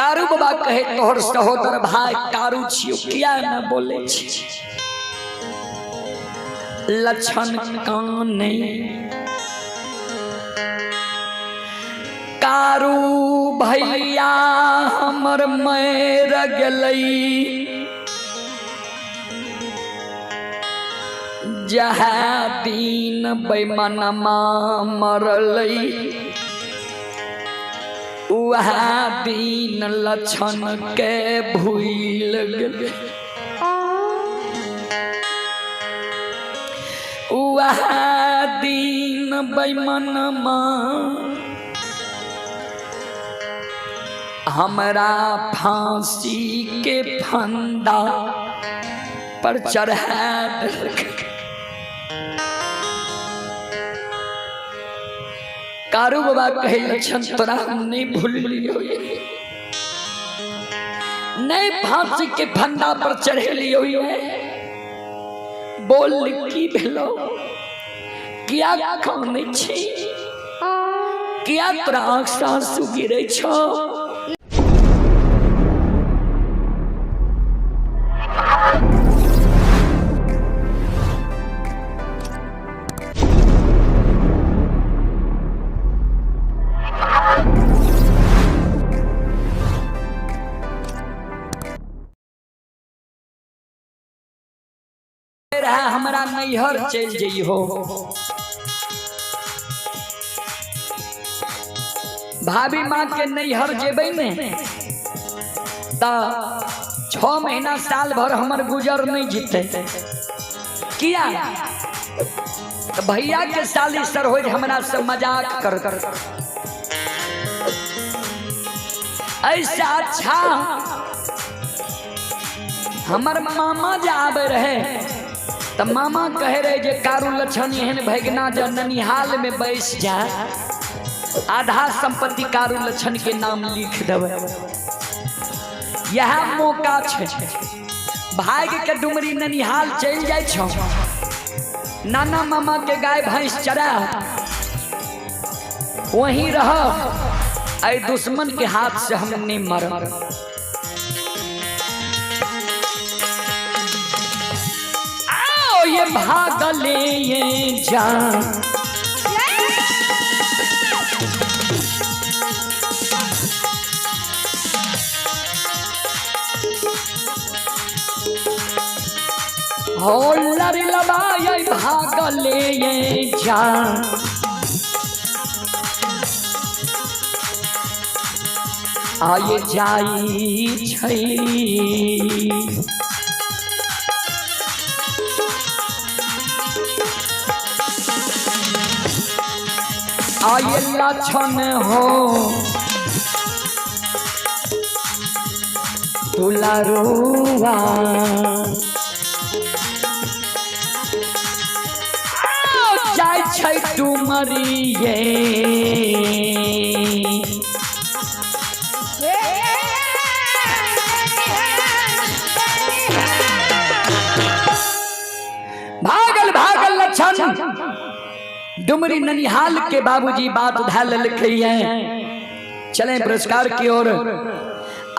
कारू बाबा कहे तोहर सहोदर भाई कारू छियो, किया न बोले छी? लक्षण काने कारू भैया हमर मैर गेलै, जहाँ दिन बेमनमा मरलै वएह दिन लक्षण के भूल गेलै, वएह दिन बेमनमा हमरा फांसी के फंदा पर चढ़ा देलक। कारू बाबा कहे लक्षण तोरा हम नहीं भूललियो, नहीं फांसी के फंदा पर चढ़ेलियो। बोल की भेलो, किया कानै छी, किया तोरा आँख से आंसू गिरै छौ? रहे हमरा नैहर चलि जइहो। भाभी माँ के नैहर जेबै ने तऽ 6 महीना साल भर हमर गुजर नहीं जीते। किया? तऽ भैया के साली सर हो हमरा से मजाक कर कर। ऐसा अच्छा हमर मामा जे आबे रहे तऽ मामा कहे रहे जे कारू लक्षण एहन भगना जे ननिहाल में बैस जा, आधा संपत्ति कारू लक्षण के नाम लिख देबै। यह मौका छै, भाग के डुमरी ननिहाल चलि जाइ छौ, नाना मामा के गाय भैंस चरा वहीं रह, ऐ दुश्मन के हाथ से हम नहीं मरब। आओ ये भागले ये जा हो लरी लबाई भागले ये जा आय जाई छै। आय लक्षण हो दुलारुआ जाइ छै डुमरिये। भागल भागल लक्षण डुमरी ननिहाल के बाबूजी बात उठा लेलकै है। चलें पुरस्कार की ओर।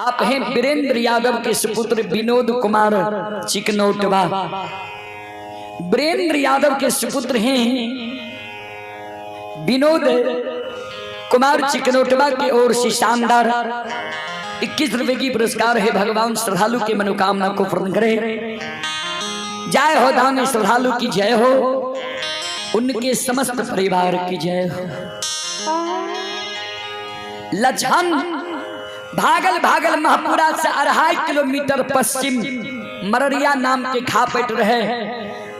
आप हैं वीरेंद्र यादव के सुपुत्र विनोद कुमार चिकनौटवा। वीरेंद्र यादव के सुपुत्र हैं विनोद कुमार चिकनौटवा की ओर से शानदार 21 रुपए की पुरस्कार है। भगवान श्रद्धालु के मनोकामना को पूर्ण करे। जय हो दान श्रद्धालु की जय हो, उनके समस्त परिवार की जय हो। लक्षण भागल भागल महपुरा से 2.5 किलोमीटर पश्चिम मररिया नाम के खापट रहे।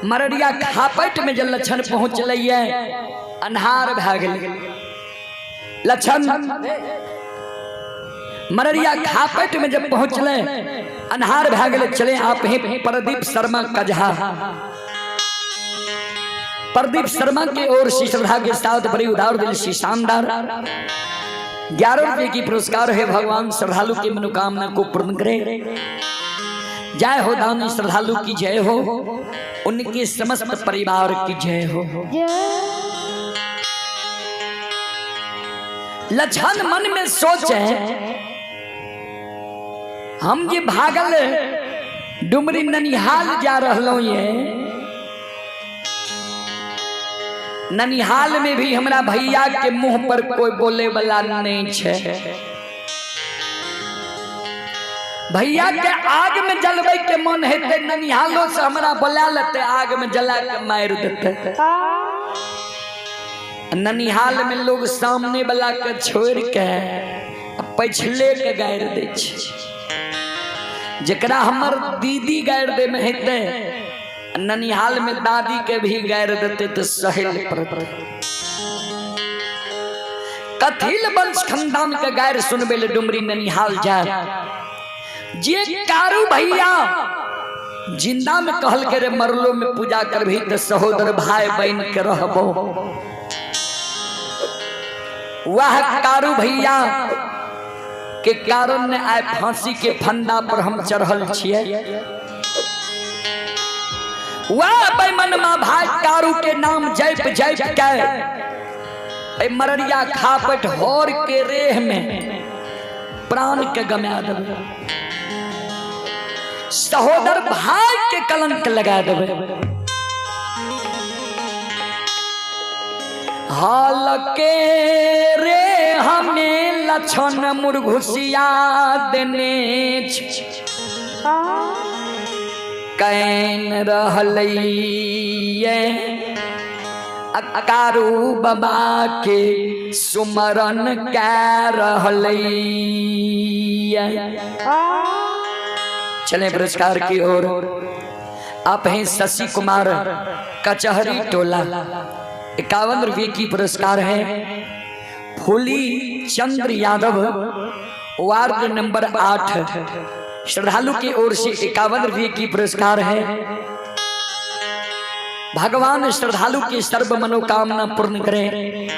मररिया खापट में जब लक्षण पहुंचल अन्हार भए गेल। लक्षण मररिया खापट में जब पहुंचले अन्हार भए गेल। चले आप हैं प्रदीप शर्मा कजहा। प्रदीप शर्मा की ओर से श्रद्धा के साथ बड़ी उदार दिल से शानदार 11 रुपए की पुरस्कार है। भगवान श्रद्धालु की मनोकामना को पूर्ण करे। जय हो दानी श्रद्धालु की जय हो, उनके समस्त परिवार की जय हो। लक्षण मन में सोच है हम जे भागल डुमरी ननिहाल जा रहलहुँ ये, ननिहाल में भी हमरा भैया के मुंह पर कोई बोले वाला नहीं छे। भैया के आग में जलवे के मन हेते, ननिहालो से हमरा बोला लेते, आग में जला के मार देते। ननिहाल में लोग सामने वाला के छोड़ के पछले के गारि दै छै। जकरा हमर दीदी गारि दे में हेते, ननिहाल में दादी के भी गारि देते तो सहेल पड़ते। कथिल वंश खानदान के गारि सुनबे ले डुमरी ननिहाल जाए। जे कारू भैया जिंदा में कहल के रे मरलो में पूजा करभी तो सहोदर भाई बहन के रहबो, वह कारू भैया के कारण ने आए फांसी के फंदा पर हम चढ़ल छिए। वह बेमनमा भाई कारू के नाम जैप जैप के ए मररिया खापट होर के रेह में प्राण के गमा देवे, सहोदर भाई के कलंक लगा देवे। हाल के रे हमें लक्षण मुरघुसिया देने can रहलैये कारू बाबा के सुमरन कै रहलैये। चले पुरस्कार की ओर। आप हैं शशि कुमार कचहरी टोला, 51 रुपये की पुरस्कार है। फूली चंद्र यादव वार्ड नंबर 8 श्रद्धालु की ओर से 51 रुपये की पुरस्कार है। भगवान श्रद्धालु की सर्व मनोकामना पूर्ण करें।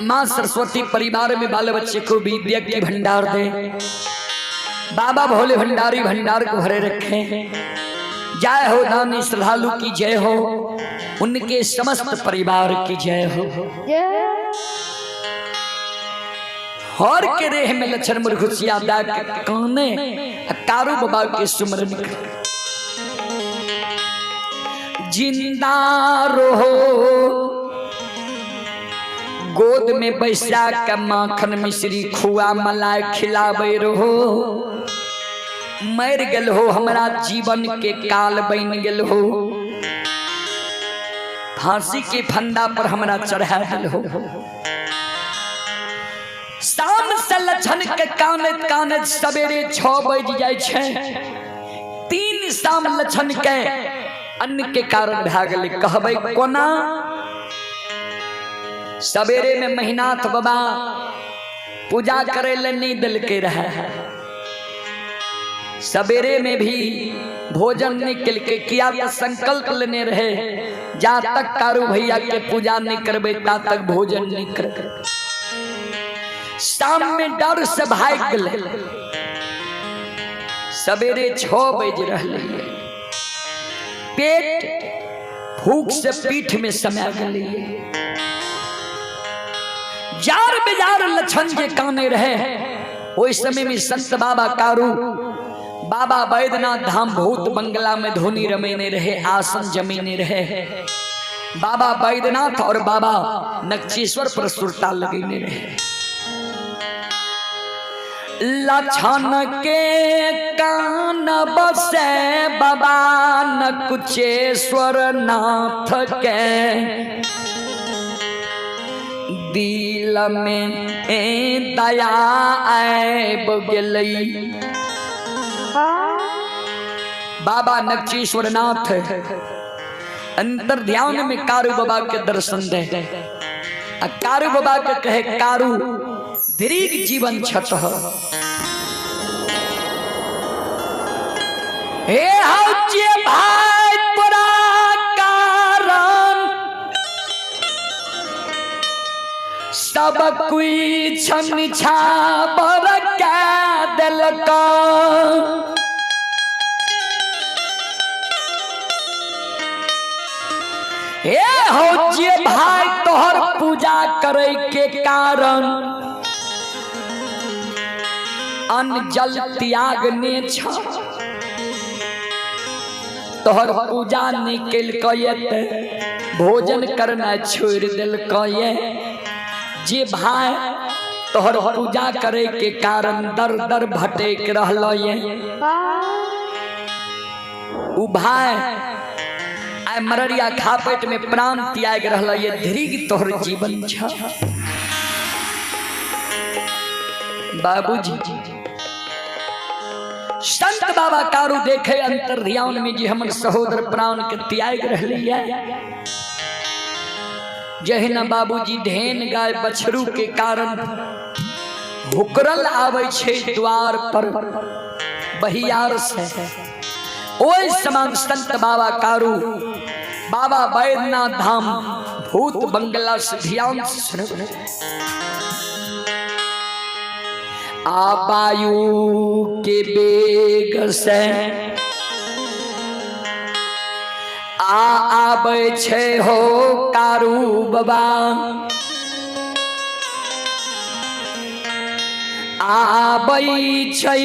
माँ सरस्वती परिवार में बाल बच्चे को विद्या की भंडार दे। बाबा भोले भंडारी भंडार को भरे रखें। जय हो दानी श्रद्धालु की जय हो, उनके समस्त परिवार की जय हो। हर के रेह में लक्षण मुरघुसिया दा के काने कारू बाबा के सुमरन कर। जिंदा रहो गोद में बैसा के माखन मिश्री खुआ मलाई खिलावे रहो, मर गेल हो हमरा जीवन के काल बन गेल हो, फांसी के फंदा पर हमरा चढ़ा गेल हो। शाम से लक्षण के कानत कानत सवेरे 6 बज जाय छै। 3 शाम लक्षण के अन्न के कारण भए गेलै। कहबै कोना? सवेरे में महिनाथ बाबा पूजा करे ले नहीं दिलके रहे, सवेरे में भी भोजन नहीं केलके, किया तो संकल्प लेने रहे जा तक कारू भैया के पूजा नहीं करबे ता तक भोजन नहीं करबे। शाम में डर से भाग गेलै। सवेरे 6 बज रहलै, पेट भूख से पीठ में समा गेलै। जार बेजार लक्षण जे काने रहे। ओहि समय में संत बाबा कारू बाबा बैद्यनाथ धाम भूत बंगला में धुनी रमेने रहे, आसन जमीने रहे। बाबा बैद्यनाथ और बाबा नक्चेश्वर पर सुरता लगेने रहे। लक्षण के कान बसे बाबा नकुचेश्वर नाथ के दिल में दया आबि गेलै। बाबा नक्चेश्वर नाथ अंतर ध्यान में कारू बाबा के दर्शन दे आ कारू बाबा के कहे, कारू दीर्घ जीवन छत हे हौ जे भाई तोरा कारण सब कोई छन छाबर कै देलका। हे हो जे भाई तोहर पूजा करे के कारण अन्न जल त्यागने छ, तोहर पूजा नहि केलकै तऽ भोजन करना छोड़ि देलकै। जे भाई तोहर पूजा करे के कारण दर दर भटक रहल ये, उ भाई आइ मररिया खापेट में प्राण त्याग रहल ये, धीरे तोहर जीवन छ। बाबूजी संत बाबा कारू देखे अंतर ध्यान में जी हमर सहोदर प्राण के त्याग रहली है। जहिना बाबूजी धेन गाय बछरू के कारण हुकरल आबै छै द्वार पर बहियार से, ओहि समान संत बाबा कारू बाबा बैद्यनाथ धाम भूत बंगला से ध्यान से सुनब। आ वायु के वेग से आ आबै छै हो कारू बाबा, आबै छै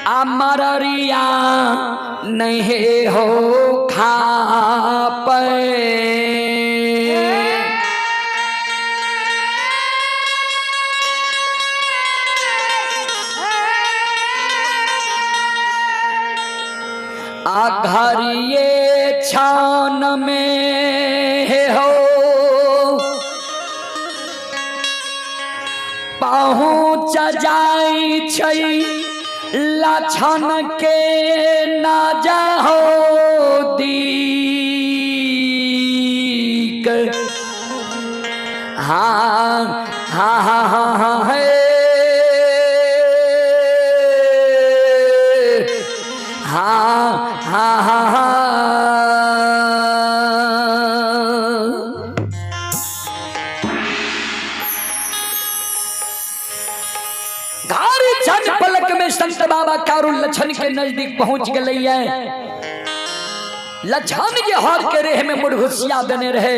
आ मररिया नहीं हो खापै। आ घरिये छान में हो पहुँच जाई छै लछन के ना जाहो दीक। हाँ हाँ हाँ हाँ हाँ हे हाँ हाँ हाँ हाँ। घारी क्षण पलक में संत बाबा कारू लछन के नजदीक पहुंच गए है। लछन के हर के रेह में मुरघुसिया देने रहे,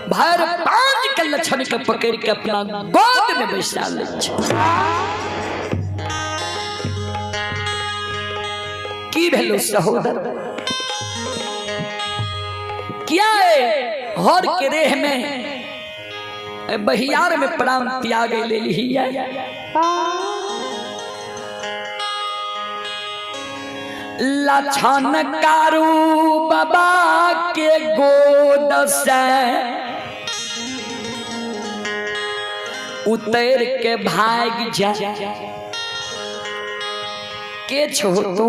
भर पांच के लछन के पकड़ के अपना गोद में बैसा ले। की भेलो सहोदर, क्या है हर के रेह में बहियार में प्राण त्याग ले ली है। लछन कारू बाबा के गोद से उतर के भाग जा, के छो तू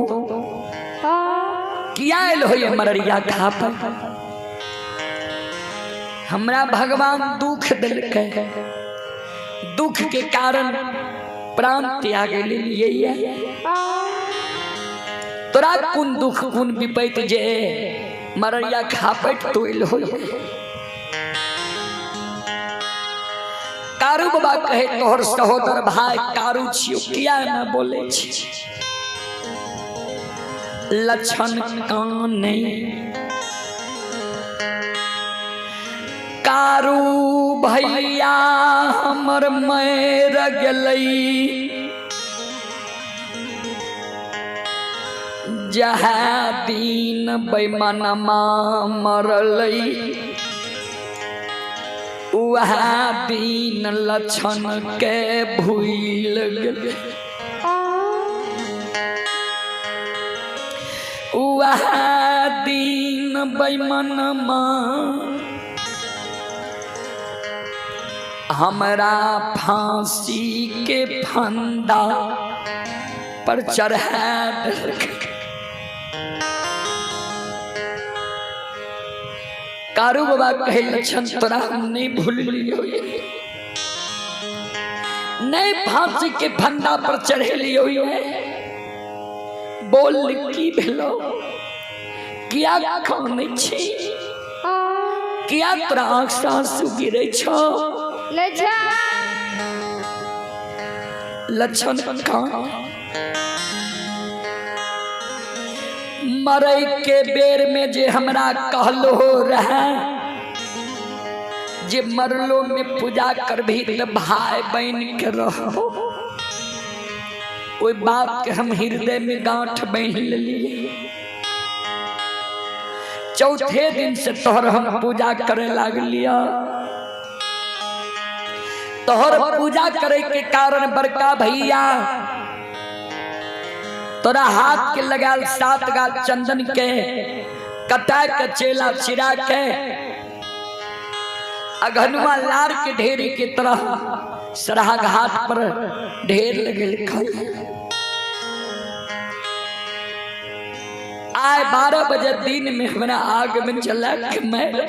किया आयल हो मररिया खा पर? हमरा भगवान दुख दिलकै, दुख के कारण प्राण त्याग लिए। तोरा कोन दुख कोन विपैत जे मररिया खापट तो एल हो? कारू बाबा कहे तोहर सहोदर भाई कारू छियो, किया न बोले छी? लक्षण काने कारू भैया हमर मर गेलै, जहाँ दिन बेमनमा मरलै वह दिन लक्षण के भूल गेलै, वह दिन बेमनमा हमरा फांसी के फंदा पर चढ़ा देलक। कारू बाबा कहे लक्षण तोरा हम नहीं भूललियो, नहीं फांसी के फंदा पर चढ़ेलियो। बोल की भेलो, किया खाने छी, किया तोरा आँख से आंसू गिरे छो? लक्षण कहाँ मरे के बेर में जे हमरा कहलो रहे जे मरलो में पूजा करभी त भाई बहन के रहो, ओहि बात के हम हृदय में गांठ बांध लेलिए। चौथे दिन से तोहर हम पूजा करे लागलिया। तोहर पूजा करे के कारण बड़का भैया तोरा हाथ के लगाल 7 गाल चंदन के कटा के चेला चिरा के अघनुआ लार के ढेरी के तरह सराहा घाट पर ढेर लगे लिखल। आए 12 बजे दिन में हमरा आग में चला के मैं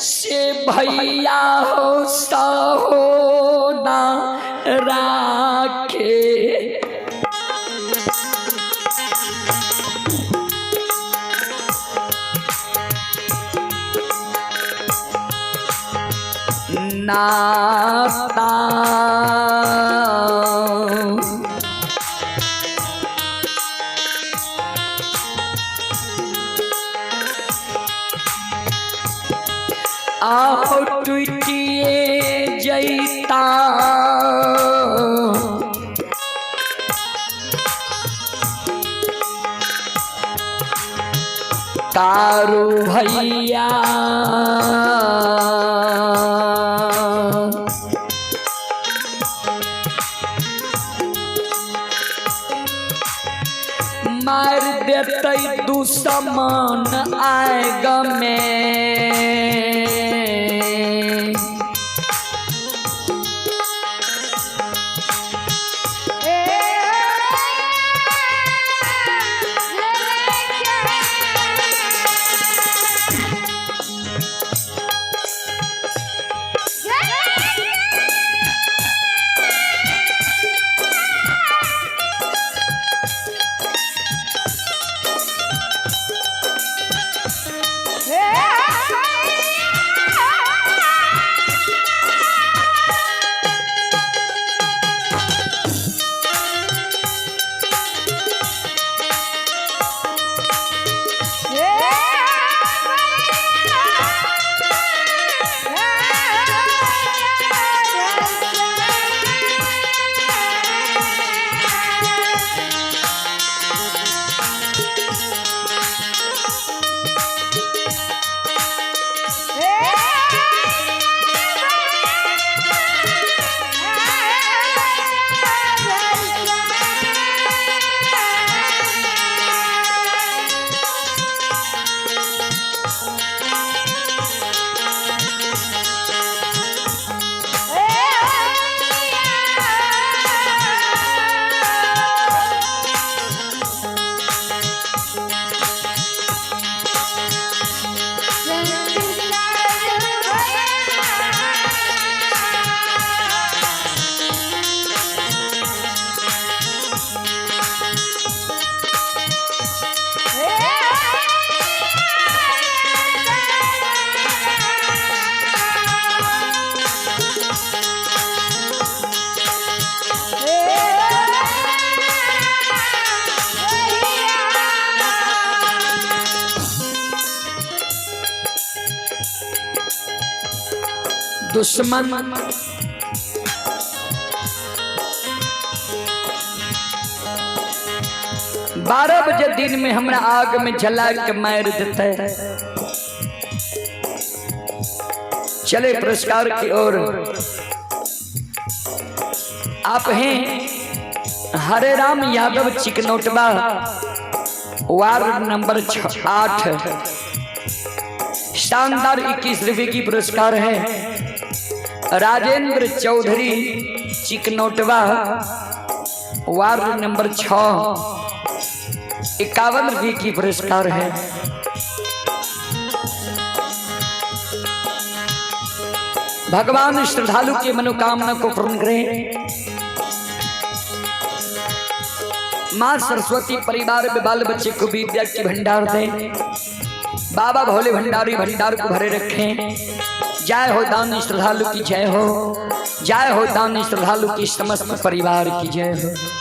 से भैया हो सहोना राखे नाता। आओ टूटिए जैता तारू भैया मार देते दुश्मन आग में। दुश्मन 12 बजे दिन में हमरा आग में जला के मार देते। चले पुरस्कार की ओर। आप हैं हरे राम यादव चिकनौटवा, वार्ड नंबर 8। शानदार 21 रुपए की पुरस्कार है। राजेंद्र चौधरी चिकनौटवा, वार्ड नंबर 6, 51 रुपये की पुरस्कार है। भगवान श्रद्धालु की मनोकामना को पूर्ण करें। माँ सरस्वती परिवार में बाल बच्चे को विद्या की भंडार दें। बाबा भोले भंडारी भंडार को भरे रखें। जय हो दानी श्रद्धालु की जय हो। जय हो दानी श्रद्धालु की समस्त परिवार की जय हो।